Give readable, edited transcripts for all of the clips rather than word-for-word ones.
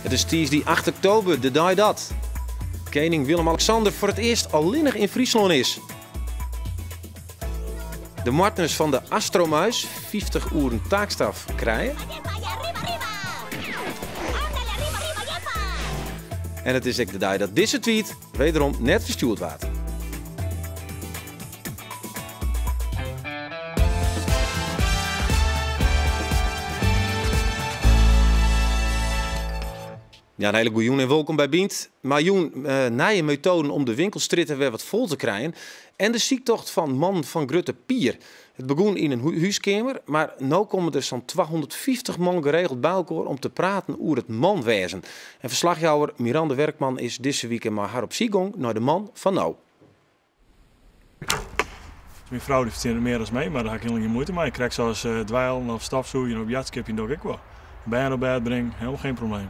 It is tiisdei 8 oktober, de dei dat kening Willem-Alexander foar it earst allinnich yn Fryslân is. De moardners fan de Astromuis 50 oeren taakstraf krije. En it is ek de dei dat dizze tweet wederom net ferstjoerd waard. Ja, in hiele goede jûn en wolkom by Bynt. Mar jûn eh, nije metoaden om de winkelstrjitte wer wat fol te krijen. En de syktocht fan mannen fan Grutte Pier. It begûn yn in húskeamer, mar no komme der sa'n 250 man geregeld by elkoar om te praten oer it manwêzen. En ferslachjouwer Miranda Werkman is dizze wike mei har op sykgong nei de man fan no. Myn frou dy fertsjinnet mear as my, mar dêr ha ik hielendal gjin muoite mei. Krekt sa as dweilen of stofsûgjen of boadskipjen doch ik wol. Bern op bêd bringen, helemaal geen probleem.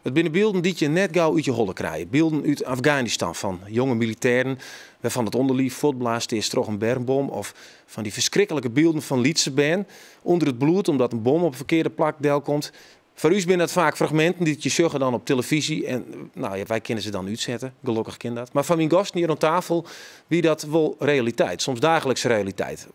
It binne bylden dy't je net gau út je holle krije. Bylden út Afganistan fan jonge militêren wêrfan't it ûnderliif fuortblaasd is troch in bermbom of fan dy ferskriklike bylden fan lytse bern ûnder it bloed omdat in bom op it ferkearde plak delkomt. Foar ús binne dat faak fragminten dy't je sjogge dan op telefyzje en nou ja, wy kinne se dan útsette. Gelokkich kin dat. Mar foar myn gasten hjir oan tafel wie dat wol realiteit, soms daaglikse realiteit.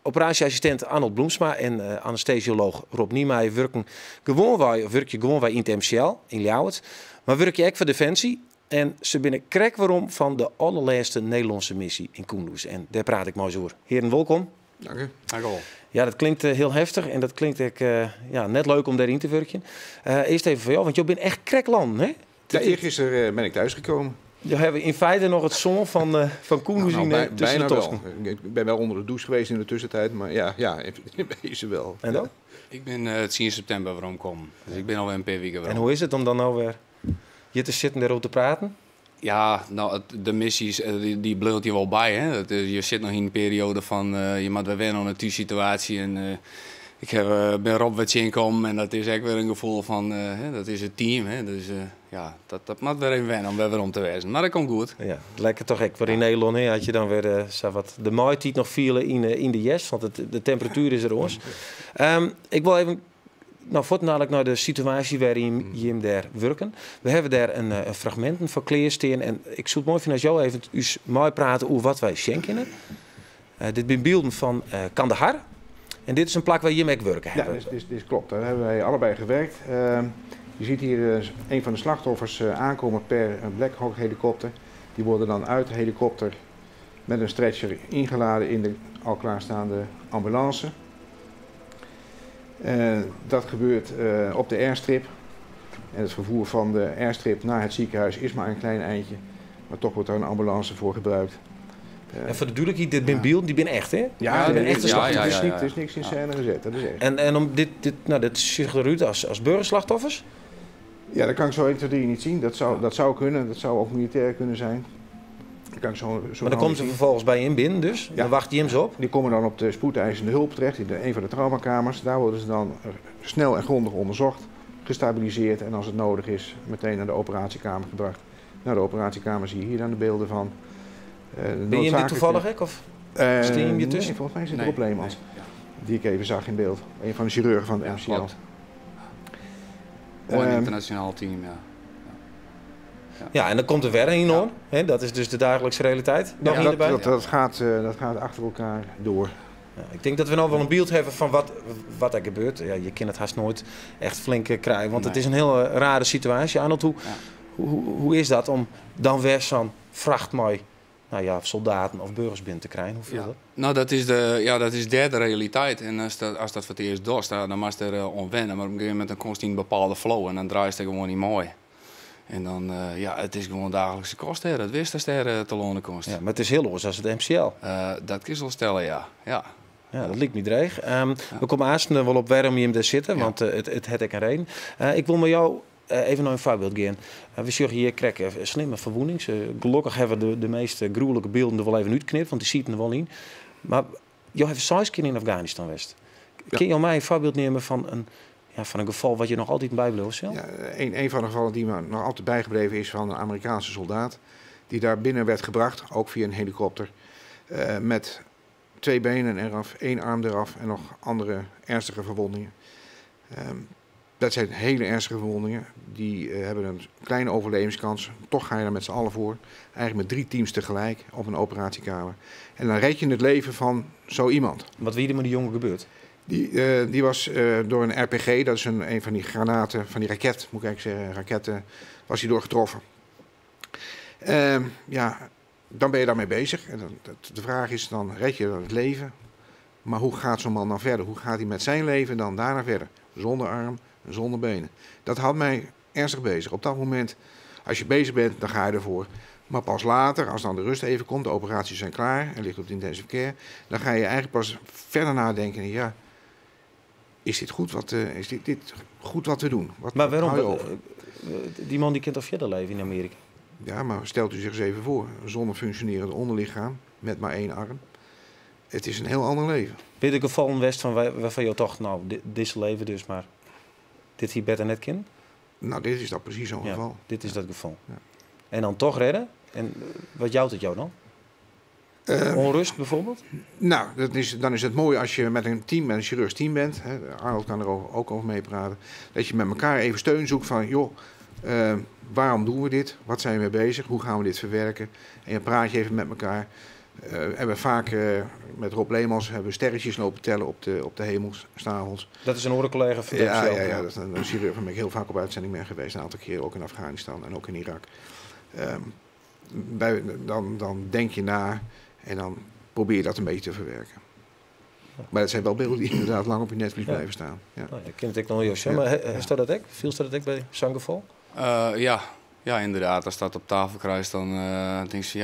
Operaasje-assistint Arnold Bloemsma en eh, anestesiolooch Rob Niemeijer wurken gewoanwei, of wurkje gewoanwei yn it MCL yn Ljouwert, mar wurkje ek foar Defensie. En se binne krekt werom fan de allerlêste Nederlânske missy yn Kunduz. En dêr praat ik mei se oer. Hearen, wolkom. Dank u. Dank u wol. Ja, dat klinkt eh, hiel heftich en dat klinkt ek eh, ja, net leuk om dêryn te wurkjen. Uh, earst even foar jo, want jo binne echt krekt lâne, hè? Ja, eergisteren ben ik thuisgekomen. Jo hawwe yn feite noch it sân fan, fan Kunduz Nou, yn, tusken de bijna tosken. wel. Ik ben wel onder de douche geweest in de tussentijd, maar ja, ja in wezen wel. En dan? Ik bin 10 septimber weromkommen, dus ik bin alwer in pear wiken En werom. hoe is it om dan no wer hjir te sitten dêroer te praten? Ja, no, de missys dy bliuwt je wol by. Hè? Dat, je sit noch yn in perioade fan je moat wer wenne oan de thússituaasje. En ik ha, bin Rob wer tsjinkommen en dat is ek wer in gefoel fan, hè, dat is it team. Hè? Dus ja, dat moat wer even wenne om wer werom te wêzen. Mar dat komt goed. Ja, lekker toch ek wer yn Nederlân, hè? As je dan wer sa wat de maitiid noch fiele yn de hjerst, want de temperatuer is der oars. Ik wol even no fuortendalik nei de situaasje wêryn jim dêr wurken. We hawwe dêr in fragminten foar klearstean en ik soe it moai fine as jo even ús meiprate oer wat wy sjen kinne. Dit binne bylden fan Kandahar en dit is in plak wêr jim ek wurke Ja, hawwe. dit klopt. Daar hebben wij allebei gewerkt. Je ziet hier een van de slachtoffers aankomen per Black Hawk helikopter. Die worden dan uit de helikopter met een stretcher ingeladen in de al klaarstaande ambulance. Dat gebeurt op de airstrip. En het vervoer van de airstrip naar het ziekenhuis is maar een klein eindje. Maar toch wordt daar een ambulance voor gebruikt. En foar de dúdlikheid, dit binne bylden, dy binne echt, hè? Ja, Ja, dit binne echte is slachtoffers. Het is niks in scène gezet, dat is echt. En om dit, dit, nou, dit sjocht derút as burgerslachtoffers? Ja, dat kan ik zo 1, 2, 3 niet zien. Dat zou kunnen, dat zou ook militair kunnen zijn. Dat kan ik zo Maar dan niet komen ze zien. vervolgens bij jim binnen, dus? Ja. Dan wacht jim ze op? Die komen dan op de spoedeisende hulp terecht, in een van de traumakamers. Daar worden ze dan snel en grondig onderzocht, gestabiliseerd en als het nodig is meteen naar de operatiekamer gebracht. Nou, de operatiekamer zie je hier dan de beelden van. Ben je hem dit Noodzakelijke toevallig ook? Of steun je hem hier tussen? Nee, volgens mij zit Nee. Rob Leemans, Nee. die ik even zag in beeld. Een van de chirurgen van het Ja, MCL. klopt. Mooi internationaal team, ja. Ja, en dan komt er weer een hoor. Hè, dat is dus de dagelijkse realiteit. Nog Ja, één erbij? dat gaat achter elkaar door. Ja, ik denk dat we nou wel een beeld hebben van wat er gebeurt. Ja, je kan het haast nooit echt flink krijgen, want het Nee. is een heel rare situatie. Arnold, hoe is dat om dan weer zo'n vracht met, nou ja, soldaten of burgers binnen te krijgen? Hoe voelt dat? Nou, dat is de, ja, dat is derde realiteit. En als dat voor het eerst dost, dan mag je er om wennen. Maar op een gegeven moment dan komt het in een bepaalde flow en dan draait het gewoon niet mooi. En dan, ja, het is gewoon dagelijkse kost, hè. Dat wist als er te lonen kost. Ja, maar het is heel anders als het MCL. Dat kun je wel stellen, ja. Ja. Ja, dat liep niet dreig. We komen aanstaan wel op waarom je hem daar zitten, want het het ik een reden. Ik wil met jou even naar een voorbeeld gaan. We zien hier krek slimme verwoedings. Gelukkig hebben we de meest gruwelijke beelden er wel even uitknipt, want die ziet er wel in. Maar jou heeft 6 keer in Afghanistan geweest. Kun je mij een voorbeeld nemen van een geval wat je nog altijd bijblijft zelf? Ja, een van de gevallen die me nog altijd bijgebleven is van een Amerikaanse soldaat die daar binnen werd gebracht, ook via een helikopter, met 2 benen eraf, 1 arm eraf en nog andere ernstige verwondingen. Dat zijn hele ernstige verwondingen. Die hebben een kleine overlevingskans. Toch ga je daar met z'n allen voor. Eigenlijk met 3 teams tegelijk op een operatiekamer. En dan red je het leven van zo iemand. Wat wie er met die jongen gebeurd? Die was door een RPG, dat is een van die granaten, van die raket, moet ik eigenlijk zeggen, raketten, was hij door getroffen. Ja, dan ben je daarmee bezig. En dan, de vraag is dan, red je dan het leven? Maar hoe gaat zo'n man dan verder? Hoe gaat hij met zijn leven dan daarna verder? Zonder arm, zonder benen. Dat houdt mij ernstig bezig. Op dat moment, als je bezig bent, dan ga je ervoor. Maar pas later, als dan de rust even komt, de operaties zijn klaar en ligt op de intensive care, dan ga je eigenlijk pas verder nadenken. Ja, is dit goed wat, is dit goed wat we doen? Wat, maar waarom? Hou je over? Die man die kent al verder leven in Amerika. Ja, maar stelt u zich eens even voor. Zonder functionerend onderlichaam, met maar 1 arm. Het is een heel ander leven. Weet ik geval West van waarvan je dacht, nou, dit is leven dus, maar dit hier beter net kind? Nou, dit is dat precies zo'n geval. Dit is dat geval. Ja. En dan toch redden? En wat jouwt het jou dan? Onrust bijvoorbeeld? Nou, dan is het mooi als je met een team, met een chirurgisch team bent. Hè, Arnold kan er ook over meepraten. Dat je met elkaar even steun zoekt van, joh, waarom doen we dit? Wat zijn we mee bezig? Hoe gaan we dit verwerken? En je praat je even met elkaar. Hebben we vaak met Rob Leemans hebben we sterretjes lopen tellen op de hemel, s'avonds. Dat is een orencollega van Ja, ja, ja, dat is een chirurg waar ik heel vaak op uitzending ben geweest. Een aantal keren ook in Afghanistan en ook in Irak. Dan denk je na en dan probeer je dat een beetje te verwerken. Maar dat zijn wel beelden die inderdaad lang op je netvlies blijven staan. Ja. Nou, dat kent ik nog niet. Ja. Maar staat dat ook? Viel dat ook bij zo'n geval? Ja. Ja, inderdaad. Als dat op tafel krijgt, dan denk je van,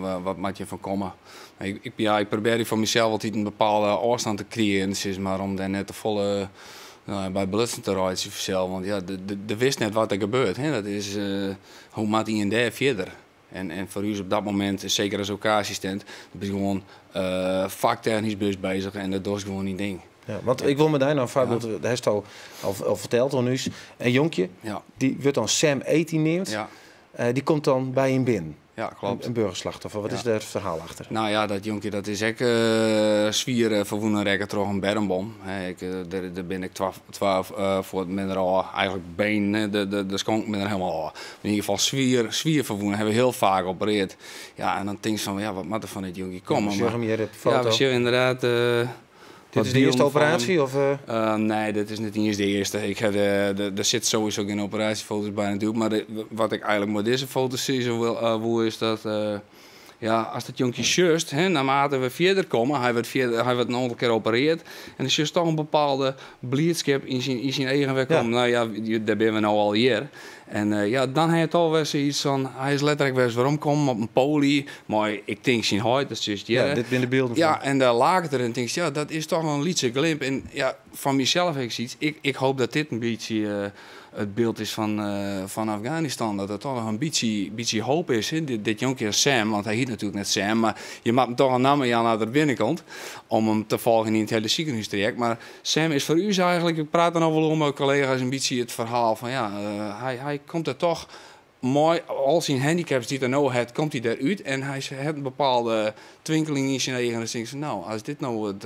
ja, wat moet je van komen? Maar ik probeer voor mezelf altijd een bepaalde afstand te creëren, zeg maar, om daar net de volle bij belutsen te rijden zelf. Want ja, de wist net wat er gebeurt. Hè? Dat is hoe moet hij en daar verder? En voor u is op dat moment, zeker als OK-assistent, dan ben je gewoon vaktechnisch bus bezig en dat is gewoon niet ding. Ja, want ik wil met daar nou een voorbeeld, dat heeft al verteld al nu. Een jonkje, die wordt dan Sam 18 neemt, die komt dan bij hem binnen. Ja, klopt. Een burgerslachtoffer. Wat is daar het verhaal achter? Nou ja, dat jonkje dat is ook zwier verwoenen rekken door een bermbom. Daar ben ik 12 voor het minder al eigenlijk been, de skonk minder helemaal al. In ieder geval zwier verwoenen hebben we heel vaak geopereerd. Ja, en dan denk je van, ja, wat moet er van dit jonkje komen? Ja, we zien hier op de foto. Ja, we zien inderdaad. Dit is de eerste operatie? Of, Nee, dit is niet eens de eerste. Ik heb er zit sowieso geen operatiefoto's bij natuurlijk. Maar wat ik eigenlijk met deze foto's zie, zo is dat... ja, als dat jonkje just, hè, naarmate we verder komen, hij wordt een aantal keer geopereerd. En er is toch een bepaalde blijdschap in zijn eigen weg komen. Nou ja, daar ben we nou al hier. En ja, dan heeft hij al wel zoiets van, hij is letterlijk wel eens waarom komen op een poli. Maar ik denk zijn huid, dat is just, ja, dit binnen de beelden. Ja, en daar laag er en denk ja, dat is toch wel een lietse glimp. En ja, van mezelf heb ik zoiets. Ik hoop dat dit een beetje het beeld is van Afghanistan. Dat het toch nog een beetje hoop is. Hè? Dit jonkje Sam, want hij heet natuurlijk net Sam. Maar je maakt hem toch een naam aan naar de binnenkant. Om hem te volgen in het hele ziekenhuistraject. Maar Sam is voor u eigenlijk, ik praat dan over met mijn collega's, een beetje het verhaal van ja, hij komt er toch mooi, al zijn handicaps die hij nou heeft, komt hij daaruit. En hij heeft een bepaalde twinkeling in zijn eigen. En dan denk ik, nou, als dit nou het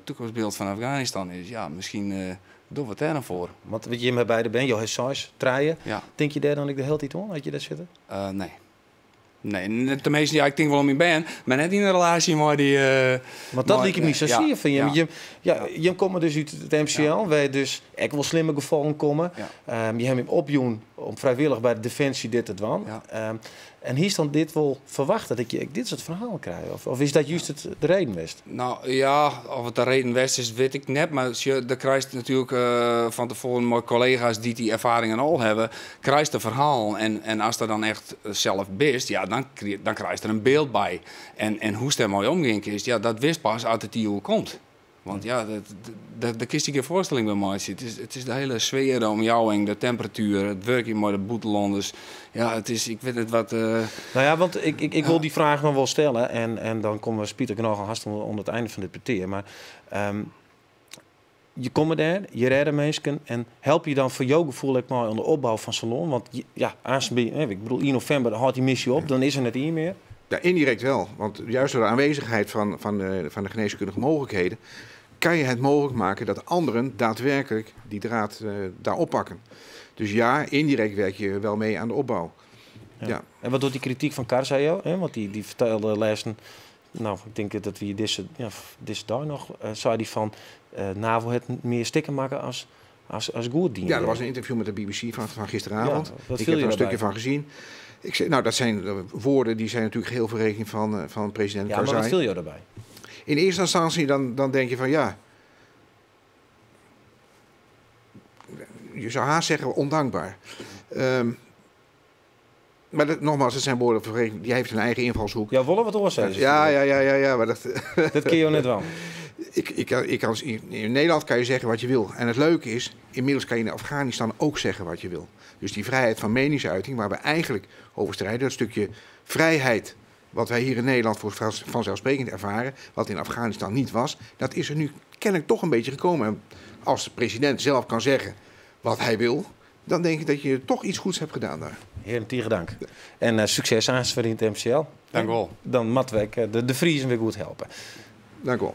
toekomstbeeld van Afghanistan is, ja, misschien doe wat daar dan voor. Want weet je, met beide ben, joh, saus, draaien. Ja. Denk je daar dan ik de hele tijd om, had je daar zitten? Nee. Nee, tenminste, ja, ik denk wel om je ben, maar net in een relatie maar die... Want dat liep ik niet zo zeer van je. Ja. Je komt dus uit het MCL, waar je dus echt wel slimme gevallen komen. Ja. Je hebt hem opjoen om vrijwillig bij de Defensie dit te doen. Ja. En hier is dan dit wel verwacht dat ik dit soort verhaal krijg? Of is dat juist de reden west? Nou ja, of het de reden west is, weet ik net. Maar je krijgt natuurlijk van tevoren mijn collega's die ervaringen al hebben, krijgt de verhaal. En als dat dan echt zelf bist, ja, dan krijg je er een beeld bij. En hoe het er mooi omging is, ja, dat wist pas uit het die komt. Want ja, daar kiest ik geen voorstelling bij mij. Het is de hele sfeer om jou en de temperatuur, het werken met de boetelanders. Ja, het is, ik weet het wat... Nou ja, want ik wil die vraag nog wel stellen. En dan komen we Pieter nog al haast onder het einde van dit peteer. Maar je komt daar, je redde mensen en help je dan voor jouw gevoel ik maar aan de opbouw van salon. Want ja, ik bedoel, in november houdt die missie op, dan is er net niet meer. Ja, indirect wel. Want juist door de aanwezigheid van de geneeskundige mogelijkheden kan je het mogelijk maken dat anderen daadwerkelijk die draad daar oppakken. Dus ja, indirect werk je wel mee aan de opbouw. Ja. Ja. En wat doet die kritiek van Karzai? Hè? Want die vertelde lessen, nou, ik denk dat we deze, ja, deze dag nog, zei die van NAVO het meer stikken maken als goed dienen. Ja, er was een interview met de BBC van gisteravond. Ja, wat Ik viel heb je er een stukje daarbij? van gezien. Ik zei, nou, dat zijn woorden die zijn natuurlijk heel veel rekening van president Ja, maar wat Karzai. viel je daarbij? In eerste instantie dan denk je van ja, je zou haast zeggen ondankbaar. Maar dat, nogmaals, het zijn woorden van rekening. Die heeft een eigen invalshoek. Ja, wollen wat oorzaken. Ja, ja, ja, ja, ja, maar dat Dat kun je net wel. In Nederland kan je zeggen wat je wil. En het leuke is, inmiddels kan je in Afghanistan ook zeggen wat je wil. Dus die vrijheid van meningsuiting, waar we eigenlijk over strijden, dat stukje vrijheid wat wij hier in Nederland voor vanzelfsprekend ervaren, wat in Afghanistan niet was, dat is er nu kennelijk toch een beetje gekomen. En als de president zelf kan zeggen wat hij wil, dan denk ik dat je toch iets goeds hebt gedaan daar. Heren, tegen dank. En succes aan het MCL. Dank u wel. Dan Matwek de Friezen weer goed helpen. Dank u wel.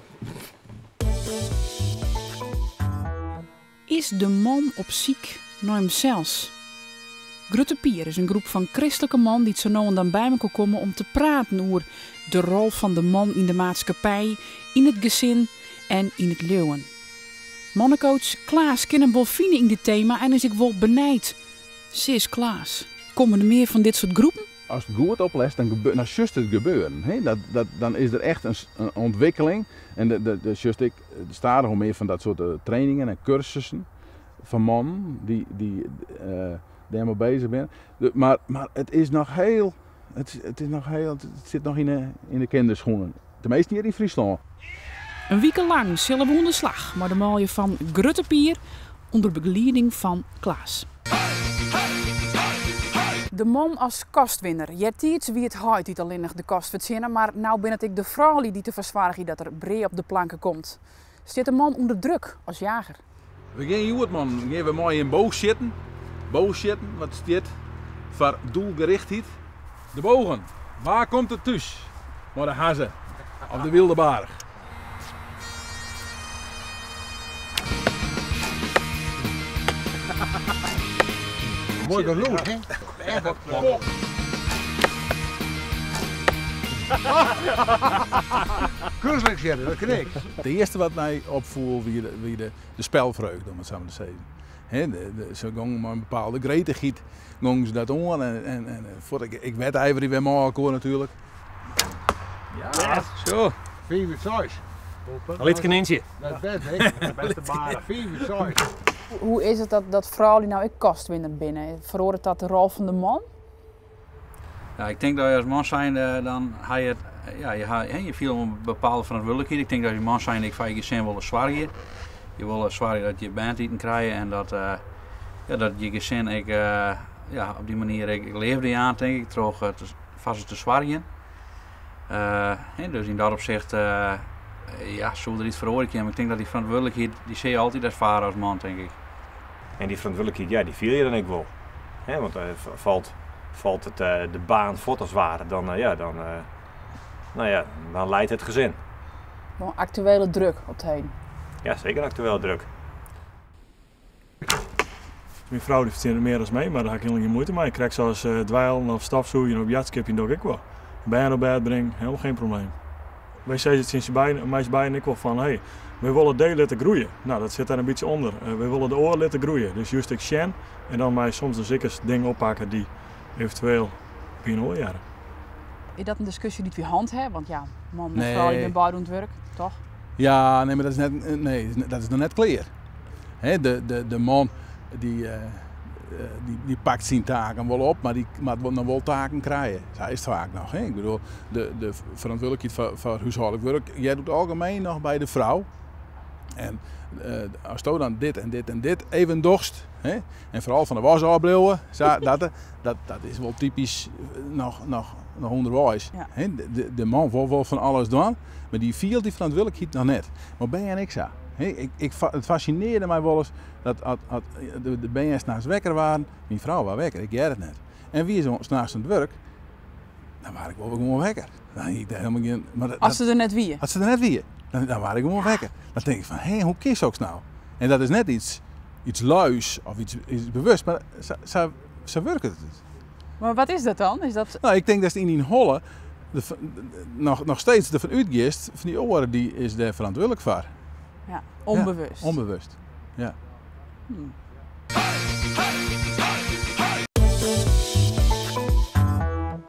Is de man op ziek naar hemzelf? Grutte Pier is een groep van christelijke man die zo nou en dan bij elkaar komen om te praten over de rol van de man in de maatschappij, in het gezin en in het leeuwen. Mannencoach Klaas kan een wolfine in dit thema en is ik wel benijd. Sis Klaas, komen er meer van dit soort groepen? Als het goed oplest, dan just het gebeuren. Hè? Dan is er echt een ontwikkeling. En just ik, er staan er al meer van dat soort trainingen en cursussen van mannen die daarmee bezig zijn. Maar het is nog heel, het, het is nog heel, het, het zit nog in de kinderschoenen. De meeste hier in Friesland. Een week lang zullen we onder slag, maar de mooie van Grutte Pier onder begeleiding van Klaas. De man als kastwinner. Je hebt wie het huid die alleen nog de kast verzinnen, maar nou ben het ik de vrouw die te verzwaardigen dat er bree op de planken komt. Zit de man onder druk als jager? We gaan hier, man. We gaan weer mooi in boog zitten. Boog zitten, wat is dit? Voor doelgerichtheid. De bogen. Waar komt het thuis? Maar de hazen. Of de wilde baarg. Mooi geloerd, hè? Kunstelijk zitten, dat kan ik. Het eerste wat mij opvoel wie de spelvreugde, om het zo maar te zeggen. Hè, ze gingen maar een bepaalde gretigheid, gingen ze dat om en voor ik, ik werd ijverig bij elkaar natuurlijk. Ja, zo. 4 uur 6. Een lid konijntje. Dat is best, hè? Beste baren. 4 uur 6. Hoe is het dat vrouwen die nou ik kastwinner binnen? Verhoort dat de rol van de man? Ja, ik denk dat je als man zijnde dan ga je het, ja, je ha-, hè, je viel om een bepaalde verantwoordelijkheid. Ik denk dat je man zijnde, ik van je gezin wil zwaar. Je wil zwaar dat je band eten krijgt en dat ja, dat je gezin, ik ja, op die manier, ik, ik leefde aan, denk ik, toch te, vast te zwaarien. Hè, dus in dat opzicht ja, zullen er iets verhoren kunnen. Maar ik denk dat die verantwoordelijkheid, die zie je altijd ervaren als man, denk ik. En die verantwoordelijkheid, ja, die viel je dan ik wel. Hè, want valt het de baan voort als het ware, dan ja, dan nou ja, dan leidt het gezin. Wel een actuele druk op het heen. Ja, zeker een actuele druk. Mijn vrouw die verdient meer dan mij, maar daar heb ik helemaal geen moeite mee. Ik krijg zoals dweilen of stofzuigen of jatskipje, dat doe ik wel. Bijna op bed brengen, helemaal geen probleem. Wij zeggen het sinds bij, mij en ik wel van, hey, we willen deel laten groeien. Nou, dat zit daar een beetje onder. We willen de oor laten groeien. Dus juist ik sjen en dan mij soms de zikkers dingen oppakken die eventueel bij een oor jaren. Is dat een discussie die we hand hebben? Want ja, man en Nee. vrouw die zijn beide aan het werk, toch? Ja, nee, maar dat is net, nee, dat is nog net clear. Hè, de man die pakt zijn taken wel op, maar die moet nog wel taken krijgen. Dat is het vaak nog. Hè? Ik bedoel, de verantwoordelijkheid voor huishoudelijk werk, jij doet algemeen nog bij de vrouw. En als je dan dit en dit en dit even dorst, hè? En vooral van de was afblijven, dat is wel typisch nog onderwijs. Hè? De man wil wel van alles doen, maar die viel die verantwoordelijkheid nog net. Maar ben jij niks aan? Hè? Het fascineerde mij wel eens dat de BN's s'nachts wekker waren, mijn vrouw was wekker, ik jij het net. En wie is er s'nachts aan het werk? Dan was ik wel gewoon wekker. Dan, ik dacht helemaal geen, maar dat, Als ze er net wie? Als ze er net wie. Dan, dan waard ik gewoan wekker. Dan tink ik fan, hé, hoe kin soks no? En dat is net iets, iets luis of iets, iets bewust, mar sa, sa, sa wurket it. Mar wat is dat dan? Is dat... No, ik tink datst yn dyn holle de, noch, noch steeds derfan útgiest fan dy oare dy is dêr ferantwurdlik foar. Ja, onbewust. Ja, onbewust, ja.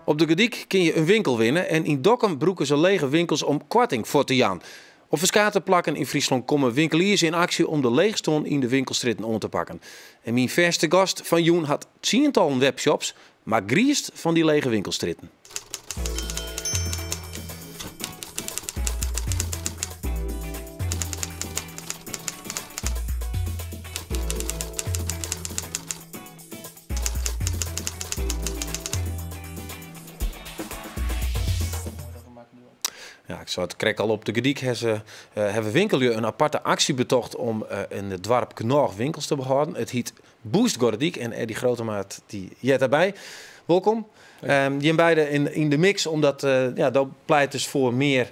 Op de Gordyk kin je in winkel winne en yn Dokkum brûke se lege winkels om koarting fuort te jaan. Op ferskate plakken yn Fryslân komme winkeliers yn aksje om de leechstân yn de winkelstrjitten oan te pakken. En myn fêste gast fan jûn hat tsientallen webshops, mar griist fan dy lege winkelstrjitten. Ja, ik sei it krekt al, op de Gordyk ha se, hawwe winkellju in aparte aksje betocht om yn it doarp genôch winkels te behâlden. It hyt Boost Gordyk en Eddie Grotemaat dy heart dêrby. Wolkom. Jim beide yn de mix, omdat ja, do pleitest foar mear,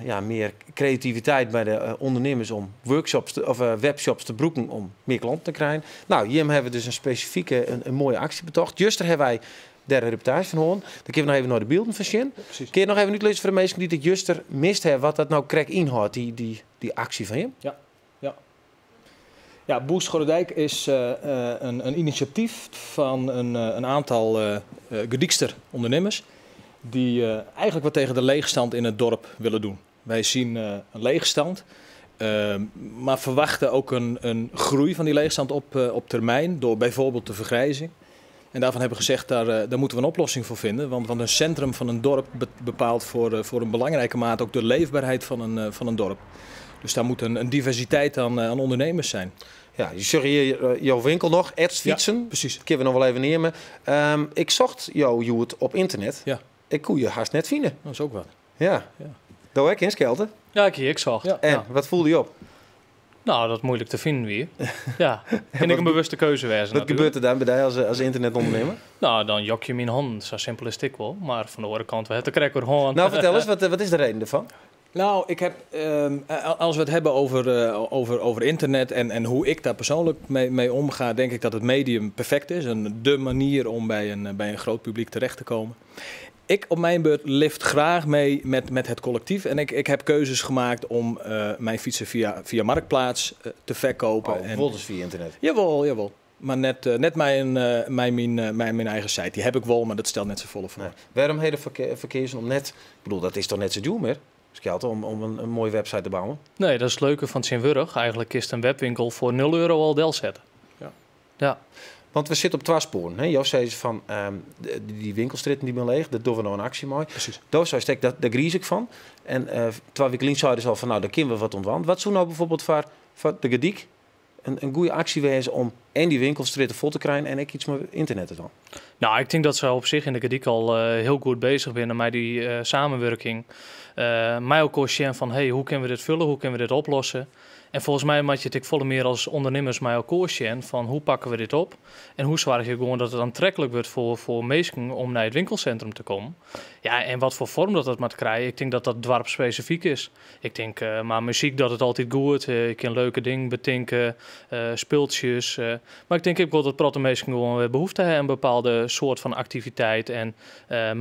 ja, mear kreativiteit by de ûndernimmers om workshops te, of webshops te brûken om mear klanten te krijen. No, jim hawwe dus in spesifike, in moaie aksje betocht. Juster hawwe wy dêr in reportaazje fan hân. Dan kinne we noch even nei de bylden fan sjen. Kinne je noch even útlizze foar de minsken dy't it juster mist hawwe, wat dat no krekt ynhâldt, dy aksje fan jim? Ja, ja. Ja, Boost Gorredijk is in inisjatyf fan in aantal Gordykster ûndernimmers dy't eigenlik wat tegen de leegstand in het dorp willen doen. Wij zien een leegstand, maar verwachten ook een groei van die leegstand op termijn door bijvoorbeeld de vergrijzing. En daarvan hebben we gezegd, daar moeten we een oplossing voor vinden. Want een centrum van een dorp bepaalt voor een belangrijke mate ook de leefbaarheid van een dorp. Dus daar moet een diversiteit aan ondernemers zijn. Ja, je zegt hier jouw winkel nog, Eds Fietsen. Ja, precies. Dat kunnen we nog wel even nemen. Ik zocht jou, Joert, op internet. Ja. Ik kon je haast net vinden. Dat is ook wat. Ja. Ja. Doe ik in Skelte? Ja, ik hier, ik zocht. Ja. En, Ja. wat voelde je op? Nou, dat is moeilijk te vinden weer. Ja, en ik een bewuste keuze wezen, Wat natuurlijk. gebeurt er dan bij jou als internetondernemer? Nou, dan jok je mijn handen. Zo simpel is het ik wel. Maar van de andere kant, we hebben de cracker gewoon. Nou, vertel eens, wat is de reden ervan? Nou, ik heb, als we het hebben over internet en hoe ik daar persoonlijk mee omga, denk ik dat het medium perfect is. En de manier om bij een groot publiek terecht te komen. Ik op mijn beurt lift graag mee met het collectief. En ik heb keuzes gemaakt om mijn fietsen via Marktplaats te verkopen. Oh, bijvoorbeeld dus via internet? Jawel, jawel. Maar net mijn eigen site. Die heb ik wel, maar dat stelt net zo volle voor. Nee. Waarom hele verkeersen om net... Ik bedoel, dat is toch net zo duur meer? Skelte, om een mooie website te bouwen? Nee, dat is het leuke van Sint-Wurg. Eigenlijk is het een webwinkel voor nul euro al del zetten. Ja. Ja. Want we zitten op twee sporen. Hè? Jos zei van, die winkelstritten die ben leeg, dat doen we nou een actie mooi. Precies. Daar zei ik, daar gries ik van. En 2 weken zeiden ze al van, nou, daar kunnen we wat ontwant. Wat zou nou bijvoorbeeld voor de Gordyk een goede actie wezen om en die winkelstritten vol te krijgen en ik iets met internet te doen? Nou, ik denk dat ze op zich in de Gordyk al heel goed bezig zijn met die samenwerking. Mij ook al zien van, hey, hoe kunnen we dit vullen, hoe kunnen we dit oplossen? En volgens mij moet je het ik volle meer als ondernemers mij ook zien van hoe pakken we dit op? En hoe zorg je gewoon dat het aantrekkelijk wordt voor mensen om naar het winkelcentrum te komen? Ja, en wat voor vorm dat dat moet krijgen, ik denk dat dat dwarpspecifiek is. Ik denk, maar muziek dat het altijd goed, ik kan leuke dingen betinken, speeltjes. Maar ik denk ook wel dat praten mensen gewoon weer behoefte hebben aan een bepaalde soort van activiteit en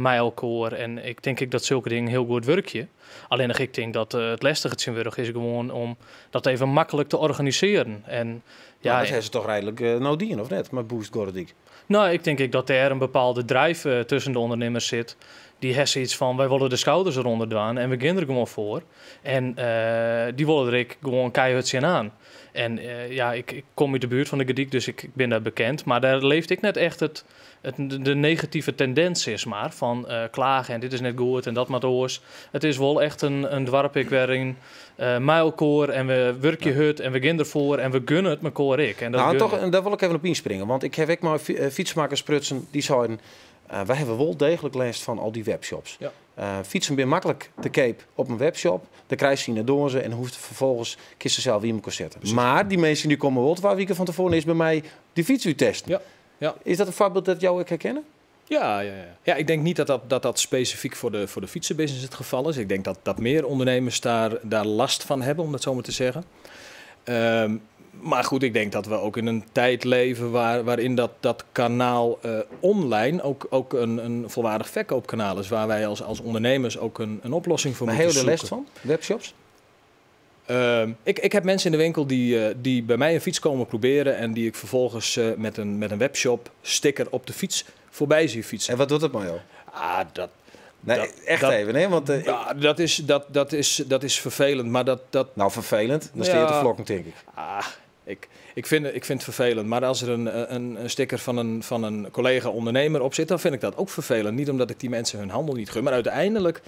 mij elkaar. En ik denk ik dat zulke dingen heel goed werken. Alleen nog, ik denk dat het lastige het zinwurg is gewoon om dat even makkelijk te organiseren. En, ja, Maar dat hebben ze toch redelijk nou dien, of net, met Boost Gordyk? Nou, ik denk ik dat er een bepaalde drijf tussen de ondernemers zit. Die hebben iets van, wij willen de schouders eronder doen en we gaan er gewoon voor. En die willen er ik gewoon keihard zin aan. En ja, ik kom uit de buurt van de Gordyk, dus ik ben daar bekend. Maar daar leefde ik net echt de negatieve tendens is maar, van klagen en dit is net goed en dat maar oors. Het is wel echt een dwarp ik waarin mij elkoar en we werken hard en we gaan ervoor en we gunnen het mekaar ik. En dat gunnen. En daar wil ik even op inspringen, want ik heb ook maar fietsmakers prutsen die zeiden, wij hebben wel degelijk last van al die webshops. Fietsen ben makkelijk te koop op een webshop. Dan krijg je in de dozen en hoeft vervolgens kisten zelf in elkaar zetten. Maar die mensen die komen wel 2 weken van tevoren is bij mij die fiets u testen. Ja. Is dat een voorbeeld dat jou ik herkennen? Ja. Ja, ik denk niet dat dat specifiek voor de fietsenbusiness het geval is. Ik denk dat meer ondernemers daar last van hebben, om dat zo maar te zeggen. Maar goed, ik denk dat we ook in een tijd leven waarin dat kanaal online ook een volwaardig verkoopkanaal is. Waar wij als ondernemers ook een oplossing voor Maar moeten heel de zoeken. last van? Webshops? Ik heb mensen in de winkel die bij mij een fiets komen proberen en die ik vervolgens met een webshop sticker op de fiets voorbij zie fietsen. En wat doet dat met jou? Ah, dat, Nee, echt even, hè? Want, ja, dat is vervelend, maar dat... Nou, vervelend? Dan sta je te vlokken, denk ik. Ah, ik vind het vervelend, maar als er een sticker van een collega ondernemer op zit, dan vind ik dat ook vervelend. Niet omdat ik die mensen hun handel niet gun, maar uiteindelijk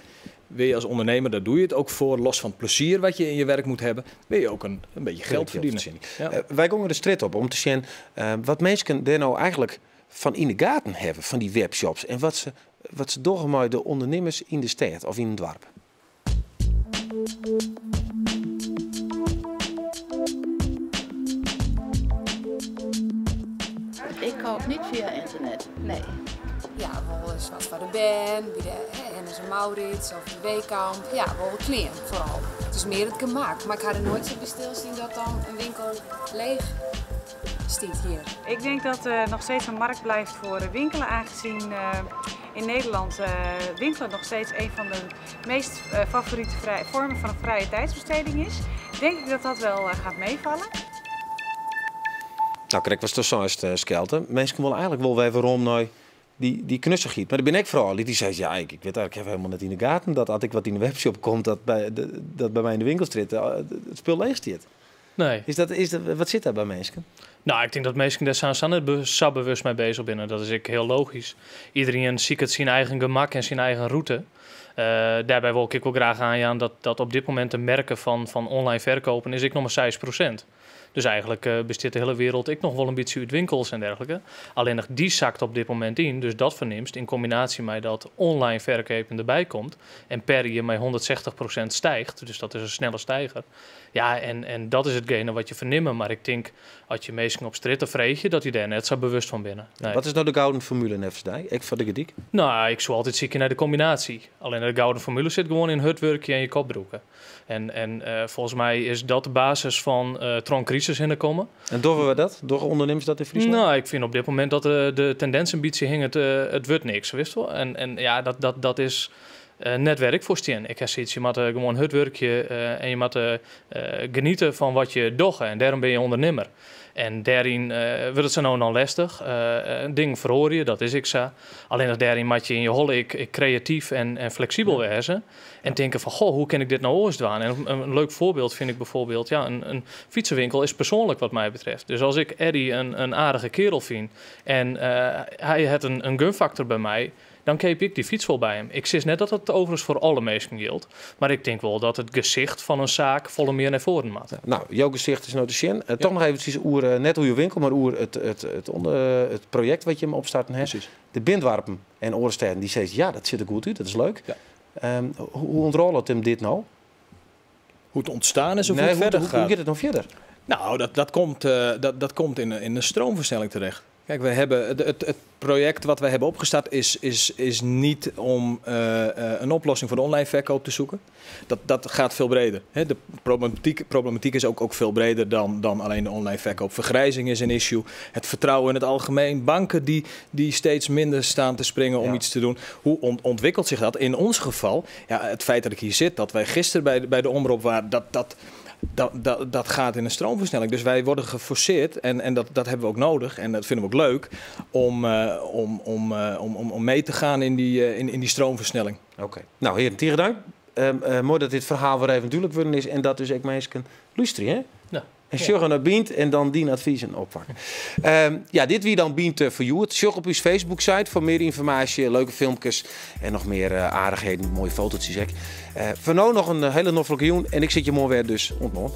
wil je als ondernemer, daar doe je het ook voor, los van het plezier wat je in je werk moet hebben, wil je ook een beetje geld verdienen. Ja. Wij gingen de strijd op om te zien wat mensen daar nou eigenlijk van in de gaten hebben, van die webshops. En wat ze doen met de ondernemers in de stad of in het dorp. Ik koop niet via internet, nee. Ja, wel eens wat foar de bern, by de Hennes en Mauritz of de Wehkamp. Ja, wol klean foaral. It is mear it gemak, mar ik ha der noait sa by stilstien dat dan in winkel leech stiet hjir. Ik denk dat er nog steeds een markt blijft voor winkelen, aangezien in Nederland winkelen nog steeds een van de meest favoriete vormen van een vrije tijdsbesteding is. Denk ik dat dat wel gaat meevallen. Nou, krekt was het zo is het Skelte. Mensen willen eigenlijk wel weer waarom naar die knussigheid. Maar er ben ik vooral die zei, ja, ik weet eigenlijk even helemaal net in de gaten dat als ik wat in de webshop komt, dat bij mij in de winkelstraat het spul leeg zit. Nee. Wat zit daar bij mensen? Nou, ik denk dat mensen daar zijn net zo bewust mee bezig binnen. Dat is ik heel logisch. Iedereen ziet het zijn eigen gemak en zijn eigen route. Daarbij wil ik wel graag aan dat op dit moment de merken van online verkopen is ik nog maar 6%. Dus eigenlijk bestaat de hele wereld ik nog wel een beetje uit winkels en dergelijke. Alleen nog die zakt op dit moment in. Dus dat verneemt in combinatie met dat online verkopen erbij komt. En per jaar met 160% stijgt. Dus dat is een snelle stijger. Ja, en dat is hetgene wat je verneemt. Maar ik denk, als je meestal op stritten vreet je, dat hij daar net zo bewust van binnen. Nee. Wat is nou de gouden formule, neffens Ik van de Gediek? Nou, ik zou altijd zoeken naar de combinatie. Alleen de gouden formule zit gewoon in hurd wurkje en je kop brûke. En volgens mij is dat de basis van troch crisis in de komen. En doen we dat? Door ondernemers dat in Friesland? Nou, ik vind op dit moment dat de tendens een beetje hing, het wordt niks, wist wel. En ja, dat is net werk voor Stien. Ik heb zoiets, je moet gewoon het werkje en je moet genieten van wat je doet. En daarom ben je ondernemer. En daarin wordt het zo nou dan lastig. Een ding verhoor je, dat is ik zo. Alleen nog daarin moet je in je holle ik creatief en flexibel wezen. En denken van, goh, hoe kan ik dit nou ooit doen? En een leuk voorbeeld vind ik bijvoorbeeld, ja, een fietsenwinkel is persoonlijk wat mij betreft. Dus als ik Eddie een aardige kerel vind en hij heeft een gunfactor bij mij, dan keep ik die fiets wel bij hem. Ik zie net dat het overigens voor alle mensen geldt. Maar ik denk wel dat het gezicht van een zaak volle meer naar voren moet. Nou, jouw gezicht is nou te zien. Toch nog eventjes oer, net hoe je winkel, maar oer het project wat je hem opstarten hebt. De Bindwarpen en Oorsteden, die zegt ja, dat ziet er goed uit, dat is leuk. Hoe ontrolt hem dit nou? Hoe het ontstaan is of Nee, hoe het verder hoe, gaat? Hoe gaat het nog verder? Nou, dat komt in een stroomversnelling terecht. Kijk, we hebben het project wat wij hebben opgestart is niet om een oplossing voor de online verkoop te zoeken. Dat gaat veel breder. Hè. De problematiek is ook veel breder dan alleen de online verkoop. Vergrijzing is een issue. Het vertrouwen in het algemeen. Banken die steeds minder staan te springen om iets te doen. Hoe ontwikkelt zich dat? In ons geval, ja, het feit dat ik hier zit, dat wij gisteren bij de omroep waren, dat gaat in een stroomversnelling. Dus wij worden geforceerd, en dat hebben we ook nodig, en dat vinden we ook leuk, om mee te gaan in die stroomversnelling. Oké. Nou, heren, tige dank. Mooi dat dit verhaal weer even duidelijk worden is en dat dus ik mensen luisteren, hè? Ja. En sjogge naar Bynt en dan die adviezen oppakken. Ja, dit wie dan Bynt voor Joert. Sjog op uw Facebook-site voor meer informatie, leuke filmpjes en nog meer aardigheden, mooie foto's, zeg ik. Voor nu nog een hele noflijke jûn en ik zit je morgen weer dus ontmoet.